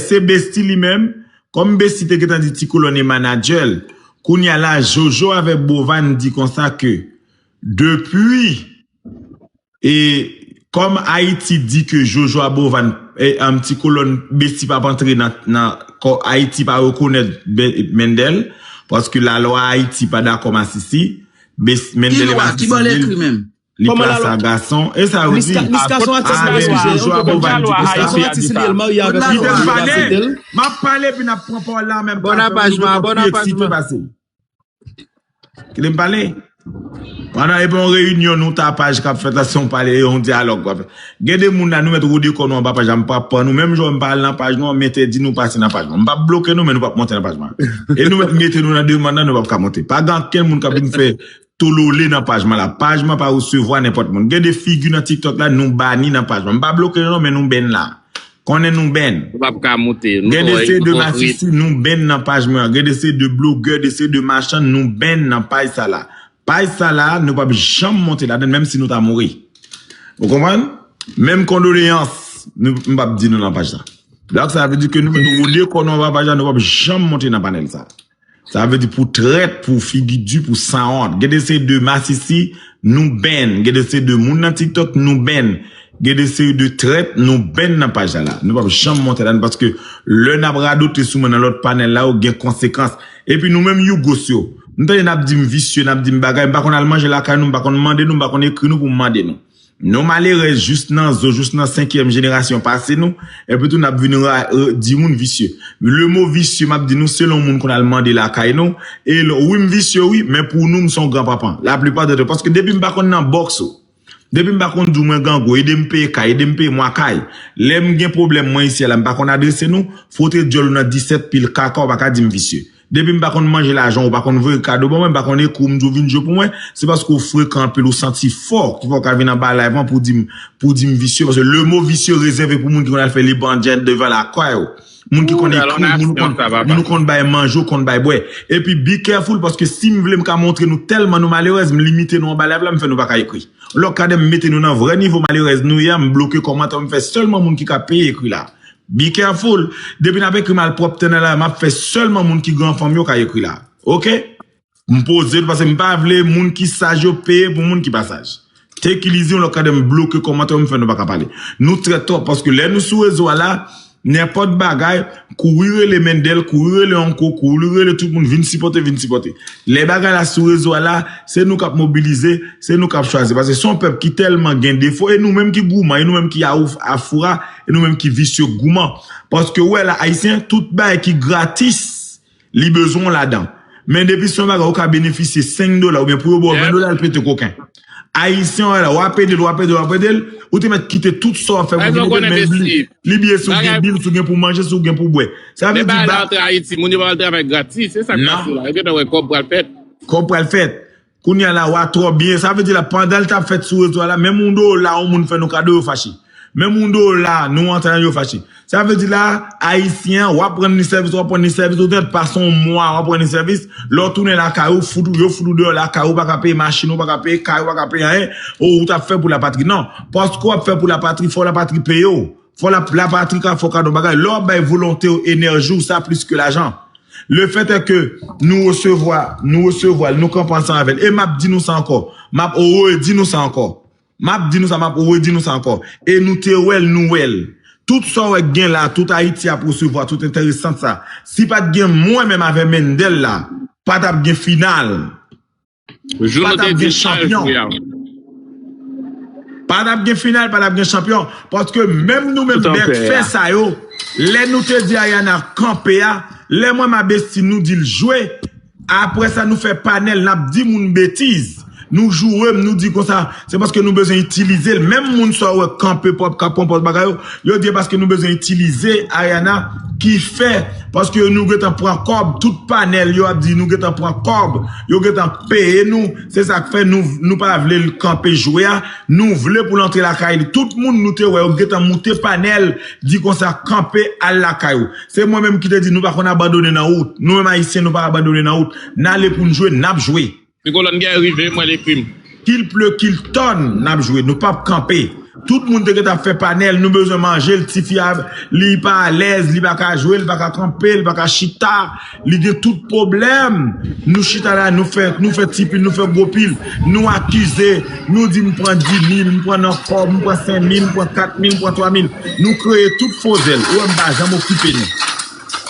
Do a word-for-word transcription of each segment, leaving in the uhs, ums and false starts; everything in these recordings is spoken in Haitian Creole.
Se Besti li menm, kòm Besti te gentan di Ti Kolòn e manadjè l, kounye a la, Jojo avèk Bovan di konsa ke depi, e kòm Ayiti di ke Jojo a Bovan, e, um, Ti Kolòn, Besti p ap antre nan, nan, kò Ayiti pa rekonèt Be- Mendel, paske lalwa Ayiti pa dakò Masisi, Bes- Mendel e Masisi di l, li plase a gason, e sa yo di, Niska se yon atis, ale, Jojo a Bovan di konsa. Li te pale, m ap pale, epi n ap pran pawòl la an menm tan, fè moun yo konn ki eksite pase. Kite m pale. Pandan epi yon reyinyon nou ta paj k ap fèt la, se yon pale, yon dyalòg k ap fèt. Gen de moun la, nou mèt wode kò nou anba paj la, m p ap pran nou, menm jan m pa al nan paj nou an, m entèdi nou pase nan paj mwen. M p ap bloke nou, men nou p ap monte nan paj mwen. E nou mèt mete nou nan demann nan, nou p ap ka monte. Pa gen ankenn moun k ap vin fè tolole nan paj mwen la. Paj mwen pa resevwa nenpòt moun. Gen de figi nan TikTok la, nou bani nan paj mwen. M pa bloke nou non, men nou bèn la. Konnen nou bèn. Ou p ap ka monte. Gen de seri de masisi, nou bèn nan paj mwen an. Gen de seri de blogè, de seri de machann, nou bèn nan paj sa la. Paj sa la, nou p ap janm monte ladan l, menm si nou ta mouri. Ou konprann? Menm kondoleyans, nou, m p ap di nou nan paj sa. Donk, sa vle di ke nou, nou rode kò nou anba paj la, nou p ap janm monte nan panèl sa. Sa vle di pou trèt, pou figi di, pou sanwont. Gen de seri de masisi, nou bèn. Gen de seri de moun nan TikTok, nou bèn. Gen de seri de trèt, nou bèn nan paj la la. Nou p ap janm monte ladan l paske lè n ap radote sou mwen nan lòt panèl la yo, gen konsekans. Epi nou menm Yougos yo, m tande n ap di m visye, n ap di m bagay, m pa konn al manje lakay nou, m pa konn mande nou, m pa konn ekri nou pou m mande nou. Nou malerèz jous nan zo, jous nan senkyèm jenerasyon pase nou, epi tou n ap vin ra- e, di moun visye. Le mo visye, m ap di nou, selon moun konn al mande lakay nou, e l- wi, m visye, wi, men pou nou, m se yon gran panpan. Laplipa de tan, paske depi m pa konn nan bòks ou, depi m pa konn di w mwen gango, ede m peye kay, ede m peye mwa kay. Lè m gen pwoblèm, mwen isi a la, m pa konn adrese nou, fwote dyòl ou nan disèt pil kaka, ou pa ka di m visye. Depi m pa konn manje lajan w, ou pa konn voye kado ban mwen, m pa konn ekri w, m di w vin jwe pou mwen, se paske w frekan anpil, ou santi fò, ki fè w ka vin anba live mwen pou di m, pou di m visye, paske le mo visye rezève pou moun ki konn al fè lebandyan devan lakay ou. Moun ki konn ekri w, moun ou konn, moun ou konn bay manje, ou konn bay bwè. Epi be careful, paske si m vle m ka montre nou tèlman nou malerèz, m limite nou anba live la, m fè nou pa ka ekri. Lòk kadè m mete nou nan vrè nivo malerèz nou ye a, m bloke kòmantè, m fè sèlman moun ki ka peye ekri la. Be careful. Depi n ap ekri malpwòpte nan la, m ap fè sèlman moun ki gran fanm yo ka ekri la. Oke? M poze l paske m pa vle moun ki saj yo peye pou moun ki pa saj. Take it easy, yon lòk kadè m bloke kòmantè yo, m fè nou pa ka pale. Nou trèt twòp paske lè nou sou rezo a la, nenpòt bagay, kouri rele Mendel, kouri rele Onko, kouri rele tout moun, vin sipòte, vin sipòte. Lè bagay la sou rezo a la, se nou k ap mobilize, se nou k ap chwazi. Paske se yon pèp ki tèlman gen defo, e nou menm ki gouman, e nou menm ki aouf- afoura, e nou menm ki visye gouman. Paske w wè la, Ayisyen, tout bagay ki gratis, li bezwen w ladan. Men depi se yon bagay ou ka benefisye senk dola oubyen pou yo ba w ven dola, l pete koken. Ayisyen, w wè la, w ap ede l, w ap ede l, w ap ede l, ou te mèt kite tout sa w ap fè pou vin ede l, men li, li bliye si w gen bil, si w gen pou manje, si w gen pou bwè. Sa vle di ba- antre Ayiti, moun yo pa al travay gratis, se sa k pase la. Yo gentan wè kòb pral fèt. Kòb pral fèt. Kounye a la, w a twò byen. Sa vle di la, pandan l t ap fèt sou rezo a la, menm yon dola, yon moun fè nou kado, yo fache. Menm yon dola, nou antre nan yo fache. Sa vle di la, Ayisyen an, w ap rann li sèvis, w ap rann li sèvis, ou tèt pase yon mwa, w ap rann li sèvis, lè w tounen lakay ou, fout ou, yo fout ou deyò lakay ou, ou pa ka peye machin, ou pa ka peye kay, ou pa ka peye anyen, ou, ou t ap fè pou lapatri. Non, paske w ap fè pou lapatri, fò lapatri peye w. Fò la, lapatri ka fè w kado bagay. Lè w ap bay volonte w, enèji w, sa plis ke lajan. Le fait est que nou resevwa, nou resevwa l, nou kanpe ansanm avè l. E m ap di nou sa ankò. M ap redi nou sa ankò. M ap di nou sa, m ap redi nou sa ankò. E nou te wè l, nou wè l. Tout sa w wè k gen la, tout Ayiti ap resevwa, tout enteresan sa. Si pa t gen mwen menm avè Mendel la, pa t ap gen final. Pa t ap gen chanpyon. Pa t ap gen final, pa t ap gen chanpyon. Paske menm nou menm bèk fè sa yo, lè nou te di Ariana kanpe a, lè mwen m a Besti nou di l jwe, apre sa nou fè panèl, n ap di moun betiz. Nou joure m, nou di konsa, se paske nou bezwen itilize l. Menm moun sa w wè kanpe pòt, k ap pran pòt bagay yo, yo di e paske nou bezwen itilize Ariana ki fè, paske nou gentan pran kòb, tout panèl yo ap di nou gentan pran kòb, yo gentan peye nou, se sa k fè nou, nou pa vle l kanpe jwe a, nou vle pou l antre lakay li. Tout moun nou te wè yo gentan moute panèl, di konsa kanpe al lakay ou. Se mwen menm ki te di nou pa konn abandone nan wout. Nou menm Ayisyen nou pa abandone nan wout. N ale pou n jwe, n ap jwe. Ti Kolòn gen rive, mwen l ekri m. Qu'il pleut, qu'il tonne, n ap jwe. Nou p ap kanpe. Tout moun te gentan ap fè panèl, nou bezwen manje l, tifi a, li pa alèz, li pa ka jwe, li pa ka kanpe, li pa ka chita, li gen tout pwoblèm. Nou chita la, nou fè, nou fè ti pil, nou fè gwo pil, nou akize, nou di m pran di mil, m pran nan kòb, m pran senk mil, m pran kat mil, m pran twa mil. Nou kreye tout fo zèl. Ou wè m pa janm okipe nou.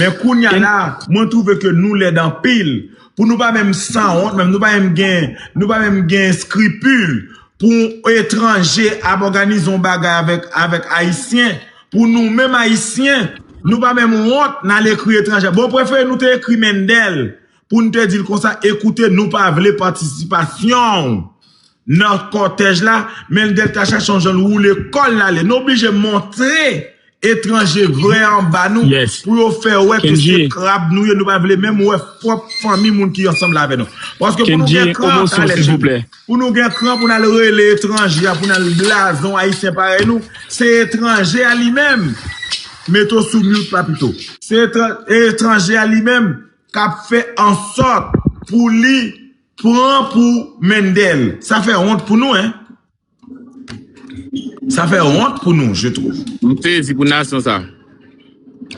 Men kounye a la, mwen twouve ke nou lèd anpil. Pou nou pa menm sanwont, menm nou pa menm gen, nou pa menm gen eskripil pou etranje ap òganize yon bagay avèk, avèk Ayisyen. Pou nou menm Ayisyen, nou pa menm wont n al ekri etranje. Bon, prefere nou te ekri Mendel pou n te di l konsa, ekoute, nou pa vle patisipasyon w nan kòtèj la, Mendel ta chache yon jan l woule kò l ale. Nou oblije montre etranje vre anba nou pou yo fè wè ke se krab nou ye, nou pa vle menm wè pwòp fanmi moun ki ansanm la avè nou. Paske pou nou gen kran, talè cheri, pou nou gen kran pou n al rele etranje a, pou n al blaze yon Ayisyen parèy nou, se etranje a li menm, mete w sou mute la pito. Se etran- etranje a li menm k ap fè ansòt pou li pran pou Mendel. Sa fè wont pou nou, en. Sa fè wont pou nou, je trouve. M sezi pou nasyon sa.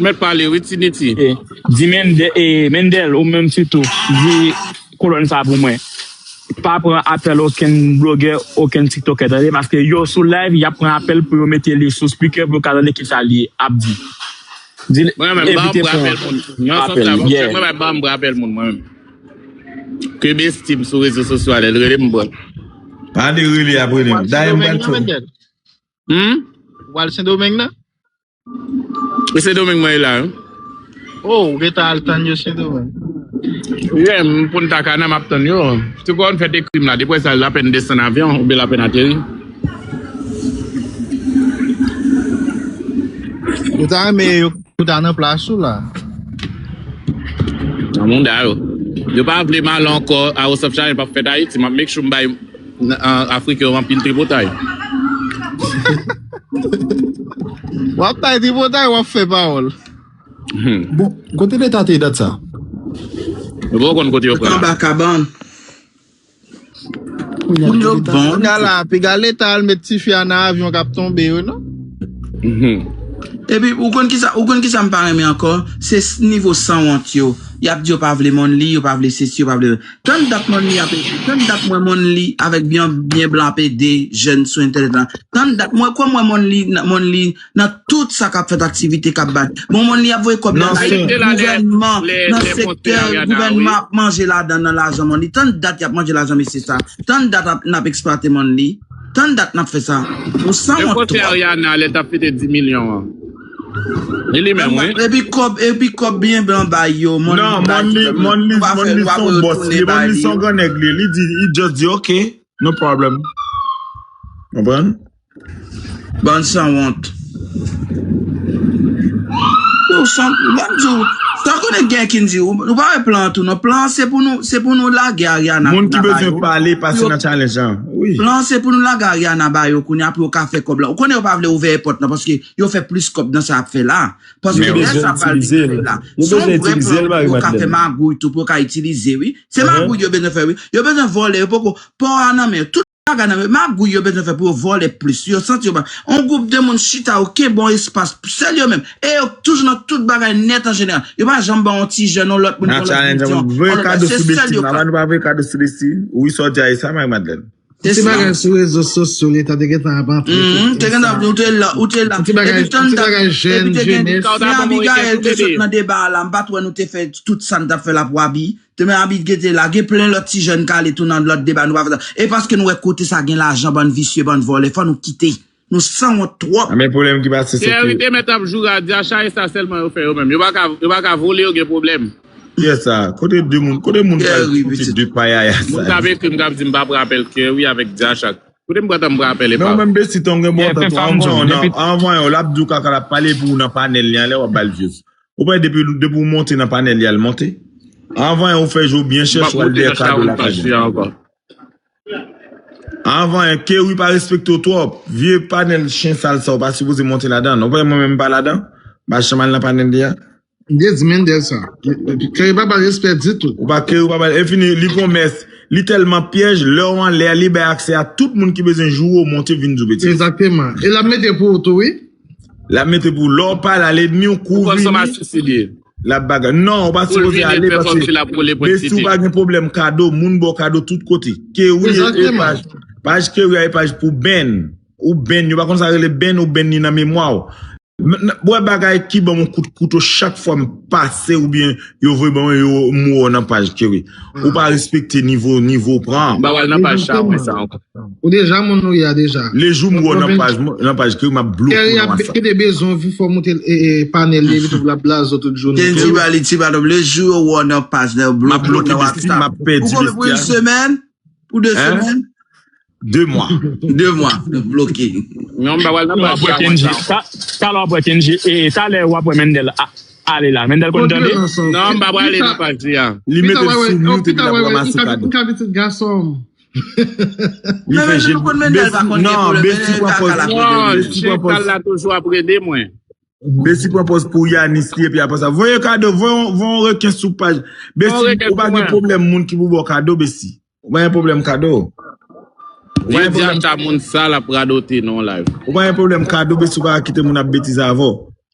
Mèt pale, wi, Tiniti. E, di Mendel, e, Mendel, ou menm sitou, di kolòn sa pou mwen. Pa pran apèl okenn blogè, okenn tiktokè, tande, paske yo sou live, y ap pran apèl pou yo mete li sou speaker pou yo ka tande kisa li ap di. Di l evite pran apèl. Mwen menm, ban m pran apèl moun. Nan sans la, mwen menm, ban m pran apèl moun, mwen menm. Ke besti m sou rezo sosyo a, lè l rele m, m pran. Pa de rele ap rele m. Dayè m pral tou. Hmm? Ou al Sendomeng nan? E Sendomeng mwen ye la, wi. Oh, ou gentan al tann yo Sendomeng. Yeah, m pou n ta kana, m ap tann yo. Ti konn fè de krim la, depi sa l apèn desann avyon, oubyen l apèn ateri. Ou ta renmen yo Ou ta nan plas ou la. Nan mouda yo. Yo pa vle m al ankò a House of Challenge, p ap fèt Ayiti. M ap make sure m bay n- an- Afriken yo anpil tripotay. W ap bay tripotay, w ap fè pawòl. Hmm. Bon, kote leta te ye dat sa? Yo poko konn kote yo pran. Anba kabann. Moun yo bon. Piga la, piga leta al met tifi a nan avyon k ap tonbe yo, non? Mhm. Epi, ou konn kisa, ou konn kisa m pa renmen ankò? Se s- nivo sanwont yo. Y ap di yo pa vle Monly, yo pa vle sesi, yo pa vle. Tann dat Monly ap, tann dat mwen Monly avèk byen, byen blan ap ede jèn sou entènèt la. Tann dat mwen, kwè mwen Monly, Monly nan tout sa k ap fèt, aktivite k ap bay. Bon, Monly ap voye kòb nan gouvènman, nan sektè gouvènman ap manje ladan nan lajan Monly. Tann dat y ap manje lajan mesye sa. Tann dat ap- n ap eksplwate Monly. Tann dat n ap fè sa. Nou sanwont twòp. Ariana lè t ap fete dis milyon an. E li menm, wi. Epi kòb, epi kòb byen blan bay yo. Non, Monly, Monly, Monly se yon bòs. Monly se yon gran nèg li. Li di, li just di, "Ok, no problem." Konprann? Bann sanwont. Yo, san, ban m di w, sa konnen gen ki n di, ou, ou pa wè plan an tou, non. Plan an se pou nou, se pou nou lage Ariana. Moun ki bezwen pale, pase nan challenge an. Wi. Plan an se pou nou lage Ariana ba yo kounye a pou yo ka fè kòb la. Ou konnen yo pa vle ouvè pòt nan, paske yo fè plis kòb nan sa y ap fè la. Paske lè sa pral vin fè la. Se yon vrè plan pou yo ka fè magouy tou, pou yo ka itilize, wi. Se magouy yo bezwen fè, wi. Yo bezwen vòlè, yo poko, pò a nan men yo. Tout bagay nan men, magouy yo bezwen fè pou yo vòlè plis. Yo santi yo pa. On gwoup de moun chita, yo kenbe on espas, sèl yo menm. E yo toujou nan tout bagay nèt an jeneral. Yo pa janm ba on ti jèn, on lòt moun, on lòt vizyon, on lòt bagay. Se sèl yo ka. Nou pa vle kado sou Destiny. Wi, sa w di a, e sa, Marie Madeleine. Ti bagay sou rezo sosyo, leta te gentan ap antre. Mhm, te gentan, ou te la, ou te la. Epi tann dat, epi te gen, men Abigail te sot nan deba a la, m pa t wè nou te fè tout sa n t ap fè la pou Abi. Te men Abi te la, gen plen lòt ti jèn k ale tou nan lòt deba, nou pa fè sa. E paske nou wè kote sa gen lajan, bann visye, bann vòlè, fò nou kite. Nou sanwont twòp. A, men pwoblèm ki pase, se ke Kerry te mèt ap joure a Diacha, e sa sèlman yo fè yo menm. Yo pa ka, yo pa ka vole, yo gen pwoblèm. Kiyès sa? Kote de moun, kote moun k al fouti de payaya sa? Moun k ap ekri m k ap di m pa pran apèl Kerry avèk Diacha. Kote m pran tan m pran apèl epa? Men ou menm Bessie, tann gen bon tan tou, anvan, anvan, l ap di w kaka, l ap pale pou ou nan panèl li, anlè w ap ba l views. Ou pa depi, depi w monte nan panèl li a, l monte. Anvan, ou fè je w byen chèch, w al dèyè kado lakay li. Anvan, Kerry pa respekte w twòp. Vye panèl chen sal sa, w pa sipoze monte ladan. Ou pa wè mwen menm m pa ladan? M pa janm al nan panèl li a. M te di Mendel sa. Kerry pa ba l respè ditou. Ou pa Kerry pa ba l. E fini, li gon mès. Li tèlman pyèj, lè w anlè a, li bay aksè a tout moun ki bezwen joure w monte vin di w betiz. Egzakteman. E l ap mete pou ou tou, wi. L ap mete pou ou. Lè w pale a lènmi w, kou vini, l ap bagay. Non, ou pa sipoze ale paske Besti, ou pa gen pwoblèm kado, moun ba w kado tout kote. Kerry e paj, paj Kerry a e paj pou band. Ou band, yo pa konn sa rele band, ou band ni nan memwa w. M, n, wè bagay ki ban m yon kout kouto chak fwa m pase oubyen yo voye ban mwen yo m wè w nan paj Kerry. Ou pa respekte nivo, nivo w pran. M pa pral nan paj sa, mwen sa ankò. Ou deja moun ou ye a deja. Lejou m wè w nan paj, nan paj Kerry, m ap bloke w nan WhatsApp. Kite bezwen w fò moute e, e, panèl li epi tou l ap blaze w tout jounen. Kenji ba li ti baton. Lejou yo wè w nan paj nan, m ap bloke Besti, m ap pèdi Besti a. Pou konbyen, pou yon semèn? Pou de semèn? De mwa. De mwa. Bloke. Non, m pa pral nan paj sa, mwen sa. Talè w ap wè Kenji. E, talè w ap wè Mendel a, ale la. Mendel konn tande? Non, m pa prale nan paj li a. Li mete l sou mute epi l ap ranmase kado. Li fè jel. Besti, non, Besti pran pòz. Non, Besti pran pòz. Chèk la toujou ap rele mwen. Besti pran pòz pou Yanis li epi apre sa. Voye kado, voye yon, voye yon reken sou paj. Besti, ou pa gen pwoblèm moun ki pou ba w kado, Besti. Ou pa gen pwoblèm kado. Ou pa gen pwoblèm. Jodi a, moun sa l ap radote nan live. Ou pa gen pwoblèm kado, Besti, ou pa kite moun ap betize avè w.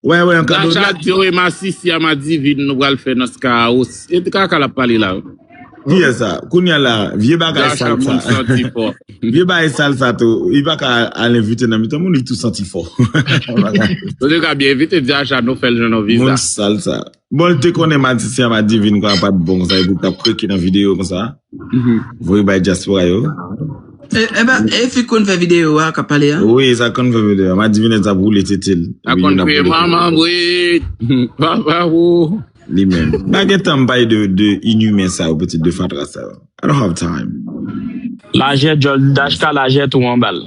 Ou pa gen pwoblèm kado. Dacha di yo e masisi a Madivin nou pral fè nan Skaraos. E kaka l ap pale la. Kiyès sa? Kounye a la, vye bagay sal sa. Moun santi fò. Vye bagay sal sa tou. Li pa ka al envite nan mitan moun, li tou santi fò. Ou te ka byen envite Dacha, nou fè l jwenn yon viza. Moun sal sa. Bon, li te konnen Madisi a Madivin kwa pa t bon konsa, epi l t ap kreke nan videyo konsa. Voye bay dyaspora yo. E, e ben, e fi konn fè videyo a, k ap pale a? Wi, sa konn fè videyo a. Madivin t ap woule tete l. Sa konn kriye manman brit. Papa ou. Li menm. Pa gen tan m pale de, de inimen sa yo, pitit de fatra sa yo. I don't have time. Lajè djòl Dashka, lajè twou anba l.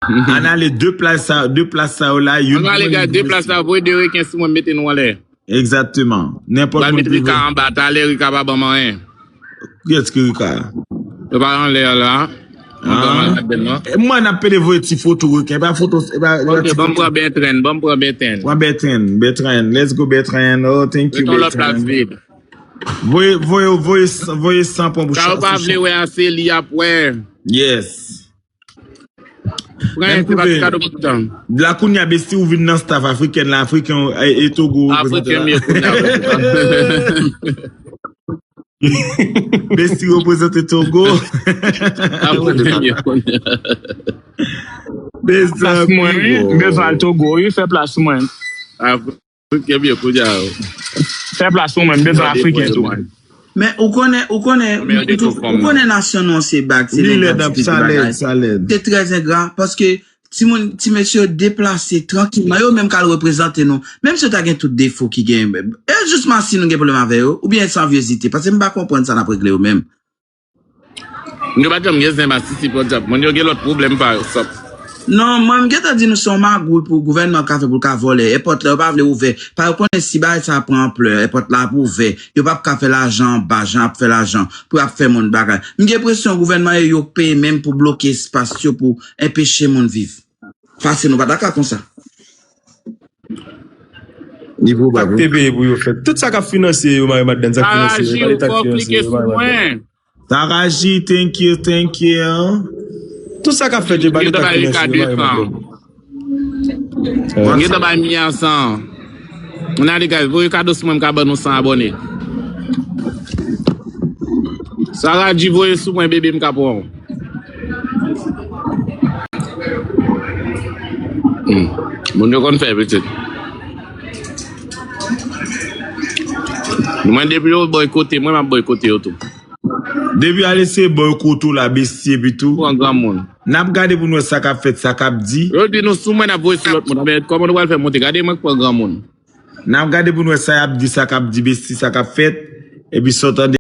Ann ale de plas sa, de plas sa yo la, youn pou mwen, youn pou Besti. Ann ale gade de plas la, voye de reken sou mwen, mete nou anlè. Egzakteman. Nenpòt moun ki vle. Pral met Rika anba, talè Rika pa ban m anyen. Kiyès ki Rika? Yo pa anlè a la. Ah. Mwen n ap pede voye ti foto reken, e pa foto, e pa, e pa ti foto. Ok, ban m pran Bètrenn, ban m pran Bètrenn. Pran Bètrenn, Bètrenn. Let's go, Bètrenn. Oh, thank you, Bètrenn. Voye, voye, voye, voye san pran pou sa. Sa yo pa vle wè a, se li y ap wè. Yes. Pran se pa ti kado pou tan. La kounye a, Besti, ou vin nan staff afriken la, afriken e, e Togo. Afriken m ye kounye a. Besti reprezante Togo. Afriken m ye kounye a. Plas mwen, wi. M bezwen al Togo, wi, fè plas mwen. Afriken m ye kounye a. Fè plas pou mwen, m bezwen afriken tou. Men ou konnen, ou konnen, ou konnen nasyon nou an se bag, se nèg k ap divize bagay. Se trè engra, paske timoun, ti mesye yo deplase trankilman, yo menm k al reprezante nou. Menm si yo ta gen tout defo ki gen, e jis masi nou gen pwoblèm avè yo, oubyen se anvyezite, paske m pa konprann sa n ap regle yo menm. Moun yo pa janm gen zen masisi, podyab. Moun yo gen lòt pwoblèm pa yo, sòt. Non, mwen, m gentan di nou se yon magouy pou gouvènman ka fè pou l ka vòlè. Èpòt la, yo pa vle ouvè. Pa yo konnen si bagay sa a pran anplè, èpòt la ap ouvè. Yo p ap ka fè lajan anba, jan ap fè lajan, pou y ap fè moun bagay. M gen enpresyon gouvènman yo, yo peye menm pou bloke espas yo, pou enpeche moun viv. Pase nou pa ta ka konsa. Nivo ba, wi. Sa k te peye pou yo fè. Tout sa k ap finanse yo, mare madanm, sa k finanse yo, e pa Leta k finanse yo, mare madanm. Taraji, thank you, thank you. Tout sa k ap fèt yo, e pa Leta k finanse yo, mare madanm. Mwen gentan bay Mia san. Mwen ale, guys, voye kado sou mwen, m ka ban nou san abòne. Saraji voye sou mwen, bebe, m ka pran w. Hmm. Moun yo konn fè pitit. Mwen, depi yo boykote mwen, m ap boykote yo tou. Depi al eseye boykote w la, Besti, epi tou. Pran granmoun. N ap gade pou n wè sa k ap fèt, sa k ap di. Yo di nou sou mwen, n ap voye sou lòt moun. Men kòman nou pral fè monte? Gade mwen k pran granmoun. N ap gade pou n wè sa y ap di, sa k ap di, Besti, sa k ap fèt. Epi sa w tande